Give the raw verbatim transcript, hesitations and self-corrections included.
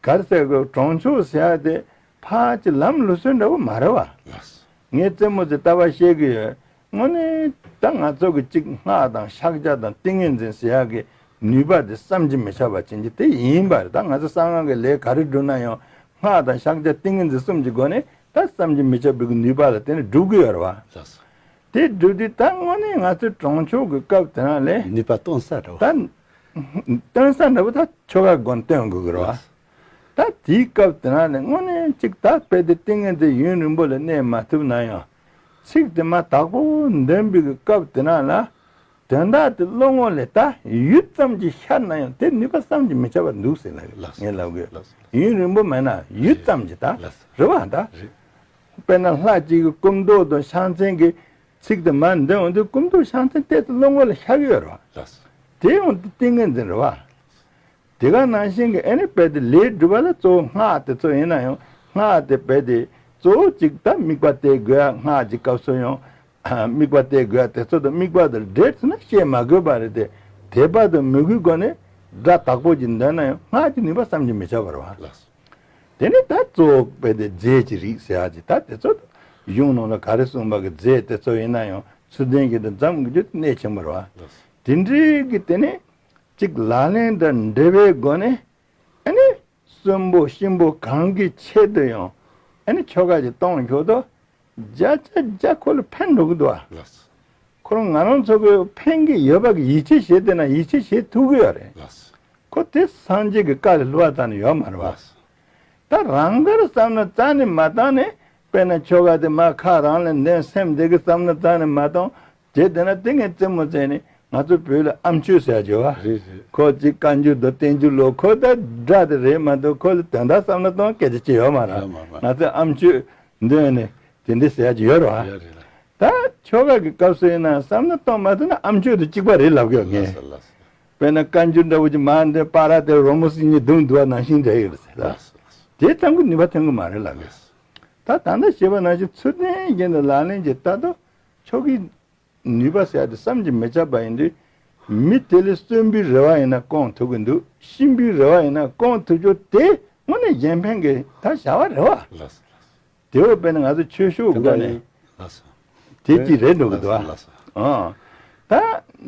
ག་རེ་ཟེར་དགོས། གྲོང་ཆོག་ཟེར་ཡ་དེ་ཕར་ཅིག་ལམ་ལུགས་སྲོལ་འདྲ་བོ་མ་རེད་བ། ལགས་སོ། ངས་རྩེད་མོ་དེ་ལྟ་བ་བཤད་གི་ཡོད། དངོས་གནས་ད་ང་ཚོ་གི་གཅིག་སྔགས་དང་ཕྱག་རྒྱ་དང་ཏིང་ངེ་འཛིན་ཟེར་ཡ་གི་ནུས་པ་དེ་བསམ་གྱིས་མི་ཁྱབ་པ་ཅན་གྱི་དེ་ཡིན་པ་རེད། ད་ང་ཚོ་གསང་སྔགས་ཀྱི་ལས་ག་རེ་བསྒྲུབ་ན་ཡང་སྔགས་དང་ཕྱག་རྒྱ་ཏིང་ངེ་འཛིན་གསུམ་གྱི་སྒོ་ནས་ད་བསམ་གྱིས་མི་ཁྱབ་པའི་གི་ནུས་པ་ལ་བརྟེན་ནས་སྒྲུབ་གི་ཡོད་རེད་བ། ལགས་སོ། དེ་སྒྲུབ་དུས་ད་དངོས་གནས་ང་ཚོའི་གྲོང་ཆོག་གི་སྐབས་དེ་རང་ལས་ནུས་པ་སྟོན་ས་འདྲ་བོ། ད་སྟོན་ས་འདྲ་བོ་ད་ཆོ་ག་སྒོ་ནས་སྟོན་དགོས་ཀྱི་རེད་བ། ད་དེའི་སྐབས་དེ་རང་ལས་དངོས་གནས་གཅིག་ད་དཔེ་དེ་ཏིང་ངེ་འཛིན་ཡུན་རིང་པོ་ལ་གནས་མ་ཐུབ་ན་ཡང་ཚིག་དེ་མར་དག་པོ་འདོན་པའི་གི་སྐབས་དེ་རང་ལ་དོན་དག་དེ་བློ་ངོ་ལས་ད་ཡུད་ཙམ་གྱིས་ཤར་ན་ཡང་དེ་ནུས་པ་བསམ་གྱིས་མི་ཁྱབ་པ་འདུག་ཟེར་ལབ་ལགས་སོ། ངས་ལབ་གི་ཡོད། ལགས་སོ། ཡུན་རིང་པོ་མེད་ན་ཡུད་ཙམ་གྱིས་ད་ལགས་སོ། རེད་བ་ད། རེད། དཔེར་ན་ལྷ་གཅིག་གི་སྐུ་མདོག་དང་ཕྱག་མཚན་གྱི་ཚིག་དེ་མར་འདོན་འོང་དུས་སྐུ་མདོག་ཕྱག་མཚན་ཏོག་ཙམ་བློ་ངོ་ལ་ཤར་གྱི་ཡོད་རེད་བ། ལགས་སོ། དེ་ཡང་དེ་ཏིང་ངེ་འཛིན་རེད་བ། དེ་ག་ནང་བཞིན་གྱི་ཨ་ནི་དཔེ་དེ་ལས་སྒྲུབ་པ་ལ་གཙོ་བོ་སྔགས་དེ་ཚོ་ཡིན་ན་ཡང་སྔགས་དེ་དཔེ་དེ་གཙོ་བོ་གཅིག་ད་དམིགས་པ་གཏད་དགོས་ཡ། སྔགས་ཀྱི་སྐབས་སུ་ཡང་དམིགས་པ་གཏད་དགོས་ཡ་དེ་ཚོ་དང་དམིགས་པ་དེ་འབྲེལ་ཐུབ་ན་བཤད་མ་དགོས་པ་རེད་དེ། དད་པ་དང་མོས་གུས་སྒོ་ནས་སྒྲ་དག་པོ་ཅིག་འདོན་ན་ཡང་སྔགས་ཀྱི་ནུས་པ་བསམ་གྱིས་མི་ཁྱབ་པ་རེད་བ། ལགས་སོ། དེ་ནས་ད་གཙོ་བོ་དཔེ་དེ་རྫས་ཀྱི་རིགས་ཟེར་ཡ་ཅིག་ད་དེ་ཚོ་གཞུང་ནང་ལ་ག་རེ་གསུངས་པ་གི་རྫས་དེ་ཚོ་ཡིན་ན་ཡང་ཚུལ་ལྡན་གྱི་དེ་འཛོམས་དགོས་རྒྱུ་གནད་ཆེན་པོ་རེད་བ། དེ་འདྲའི་གི་དེ་ནས་གཅིག་ལག་ལེན་དང་འབྲེལ་བའི་སྒོ་ནས་ཨ་ནི་གསོན་པོ་གཤིན་པོ་གང་གི་ཆེད་དུ་ཡང་ཨ་ནི་ཆོ་ག་ཅིག་གཏོང་ཆོག་དོ། བརྒྱ་ཆ་བརྒྱ་ཁོ་ལ་ཕན་འགྲོ་གི་འདུག་བ། ལགས་སོ། ཁོ་རང་ང་རང་ཚོ་གི་ཕན་གི་ཡོད་པ་གི་ཡིད་ཆེས་བྱེད་བསྡད་ན་ཡིད་ཆེས་བྱེད་ཐུབ་གི་ཡོད་རེད། ལགས་སོ། ཁོ་དེ་སངས་རྒྱས་ཀྱི་བཀའ་ལས་ལྷུང་བ་རྩ་ནས་ཡོད་མ་རེད་བ། ལགས་སོ། ད་རང་དགར་བསམ་ན་རྩ་ནས་མ་བཏང་ནས་དཔེར་ན་ཆོ་ག་དེ་མར་ཁ་རང་ལ་འདོན་སེམས་བདེ་གི་བསམ་ན་རྩ་ནས་མ་བཏང་། བྱས་བསྡད་ན་དེ་ངས་རྩེད་མོ་རྩེ་ནས་ང་ཚོ་བོད་ལ་ཨ་མཆོད་ཟེར་ཡ་ཡོད་བ། རེད་རེད། ཁོ་གཅིག་བཀའ་འགྱུར་དང་བསྟན་འགྱུར་ལོ་ཁོ་ད་སྒྲ་དེ་རེད་མ་གཏོགས་ཁོ་ལ་དོན་དག་བསམ་ན་གཏོང་སྐད་ཆ་ཅི་ཡོད་མ་རེད། ཡོད་མ་རེད། ང་ཚོས་ཨ་མཆོད་འདོན་ནས་དེ་འདྲ་ཟེར་ཡ་ཅིག་ཡོད་རེད་བ། ཡོད་རེད་ལ། ད་ཆོ་ག་གི་སྐབས་སུ་ཡིན་ན་བསམ་ན་གཏོང་མ་ཐུབ་ན་ཨ་མཆོད་དང་གཅིག་པ་རེད་ལབ་གི་ཡོད་ངས། ལགས་སོ་ལགས་སོ། དཔེར་ན་བཀའ་འགྱུར་འདྲ་བོ་ཅིག་མར་འདོན་པ་ར་དེ་རོལ་མོ་སིལ་སྙན་བརྡུངས་འདུག་བ་ནང་བཞིན་འདྲ་ཡོད་རེད་ཟེར་ལ། ལགས་སོ་ལགས་སོ། དེ་ཙམ་གྱིས་ནུས་པ་ཐོན་གི་མ་རེད་ལབ་གི། ད་ད་ལྟ་བཤད་པ་ནང་བཞིན་ཚུལ་ལྡན་གྱི་ནི་ལག་ལེན་གྱི་ལྟ་དོ་ཆོ་གའི་ནུས་པ་ཟེར་ཡ་དེ་བསམ་གྱིས་མི་ཁྱབ་པ་ཡིན་དུས། མི་དེ་ལས་གསོན་པོའི་རེ་བ་ཡིན་ན་སྐོང་ཐུབ་ཀྱི་འདུག་གཤིན་པོའི་རེ་བ་ཡིན་ན་སྐོང་ཐུབ་ཆོག་དེ་དངོས་གནས་གཞན་ཕན་གྱི་ད་བྱ་བ་རེད་བ། ལགས་སོ་ལགས་སོ། དེ་འོ་དཔེར་ན་ང་ཚོ་ཆོས་ཕྱོགས་སྒོ་ནས་ལགས་སོ། དེ་གཅིག་རེད་འགྲོ་གི་འདུག་ཨ། ལགས་སོ་ལགས་སོ། ཨ། ད།